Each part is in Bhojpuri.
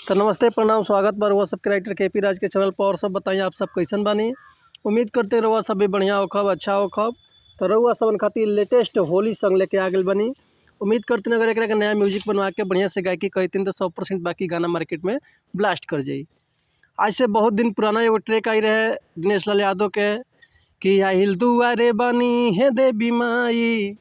तो नमस्ते, प्रणाम, स्वागत बा रउआ सबके राइटर के पी राज के चैनल पर। और सब बताइए आप सब कैसन बानी? उम्मीद करते रउआ सब भी बढ़िया होखब, अच्छा होखब। तो रउआ सबन खातिर लेटेस्ट होली सॉन्ग लेके आ गइल बानी। उम्मीद करते अगर एकरा के नया म्यूजिक बनवा के बढ़िया से गायकी कहतीन तो 100% बाकी गाना मार्केट में ब्लास्ट कर जाई। आज से बहुत दिन पुराना एगो ट्रैक आई रहे दिनेश लाल यादव के कि आहिल दुआरे बानी हे देवी माई,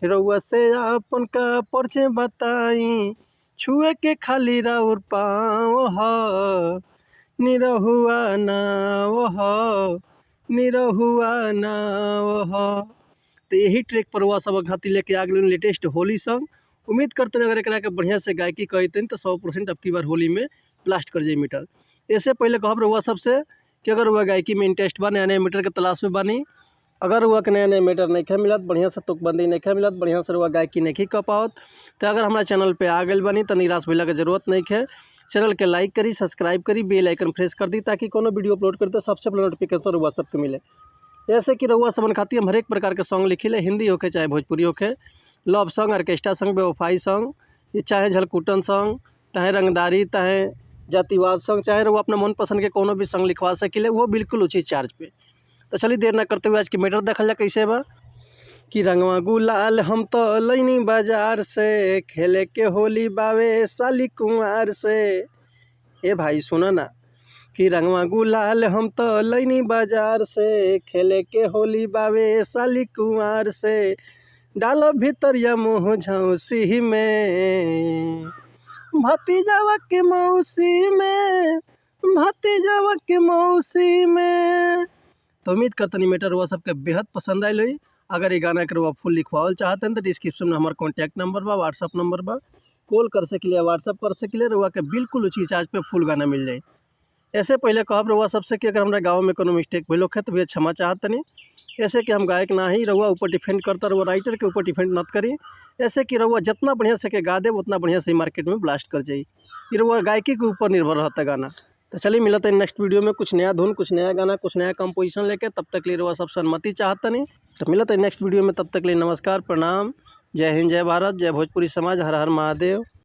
रउआ से आपन का परिचय बताई, छुए के खाली राउर पाँव ह, निरहुआ नाव ह, निरहुआ नाव ह। तो यही ट्रैक पर रउआ सब खातिर लेके आ गेल लेटेस्ट होली सॉन्ग। उम्मीद करते हैं अगर एकरा के बढ़िया से गायकी कहते तो 100% अब की बार होली में ब्लास्ट कर जाई मीटर। इससे पहले कहब रउआ सबसे कि अगर रउआ गायकी में इंटरेस्ट बा, नया नया मीटर के तलाश में बानी, अगर रउआ के नया नया मीटर नहीं मिलत, बढ़िया से तुकबंदी नहीं मिलत, बढ़िया से रउआ गायकी नहीं कर पावत, तो अगर हमारा चैनल पे आ गइल बानी तो निराश भइला के जरूरत नहीं है। चैनल के लाइक करी, सब्सक्राइब करी, बेल आइकन प्रेस कर दी ताकि कोनो वीडियो अपलोड करते सबसे पहले नोटिफिकेशन रउआ सबके मिले। जैसे कि रउआ सबन खातिर हम हरेक प्रकार के सॉन्ग लिखिले, हिंदी होखे चाहे भोजपुरी होखे, लव सॉन्ग, ऑर्केस्ट्रा सॉन्ग, बेवफाई सॉन्ग, चाहे झलकुटन सॉन्ग, चाहे रंगदारी, चाहे जातिवाद सॉन्ग, चाहे रउआ अपना मनपसंद के कोनो भी सॉन्ग लिखवा सकिले, वो बिल्कुल उचित चार्ज पे। तो चलिए देर ना करते हुए आज के मैटर देखल जा कैसे बा कि रंगवा गुलाल हम तो लैनी बाजार से, खेले के होली बावे साली कुंवार से। ए भाई सुना ना कि रंगवा गुलाल हम तो लैनी बाजार से, खेले के होली बावे साली कुंवार से, डालो भीतरिया मुँह झौसी में, भतीजावा के मौसी में, भतीजावा के मौसी में। तो उम्मीद करतनी मैटर रउआ सबके बेहद पसंद आयल होई। अगर ये गाना के रउआ फुल लिखवावल चाहते हैं तो डिस्क्रिप्शन में हमार कॉन्टैक्ट नंबर बा, व्हाट्सअप नंबर बा, कॉल कर सकिले, व्हाट्सअप कर सकिले, रउआ के बिल्कुल उचित चार्ज पे फुल गाना मिल जाई। ऐसे पहले कहब रउआ सबसे कि अगर हमारा गाँव में कोनो मिस्टेक भइल होखे तो भैया क्षमा चाहतनी। ऐसे कि हम गायक ना ही, रउआ ऊपर डिपेंड करता, रउआ राइटर के ऊपर डिपेंड मत करी। ऐसे कि रउआ जितना बढ़िया से के गा देब उतना बढ़िया से मार्केट में ब्लास्ट कर जाई। ये रउआ गायकी के ऊपर निर्भर रहता गाना। तो चलिए मिलते हैं नेक्स्ट वीडियो में कुछ नया धुन, कुछ नया गाना, कुछ नया कंपोजिशन लेके। तब तक लिए रउआ सबसे अनुमति चाहतनी। तो मिलते हैं नेक्स्ट वीडियो में, तब तक लिए नमस्कार, प्रणाम, जय हिंद, जय भारत, जय भोजपुरी समाज, हर हर महादेव।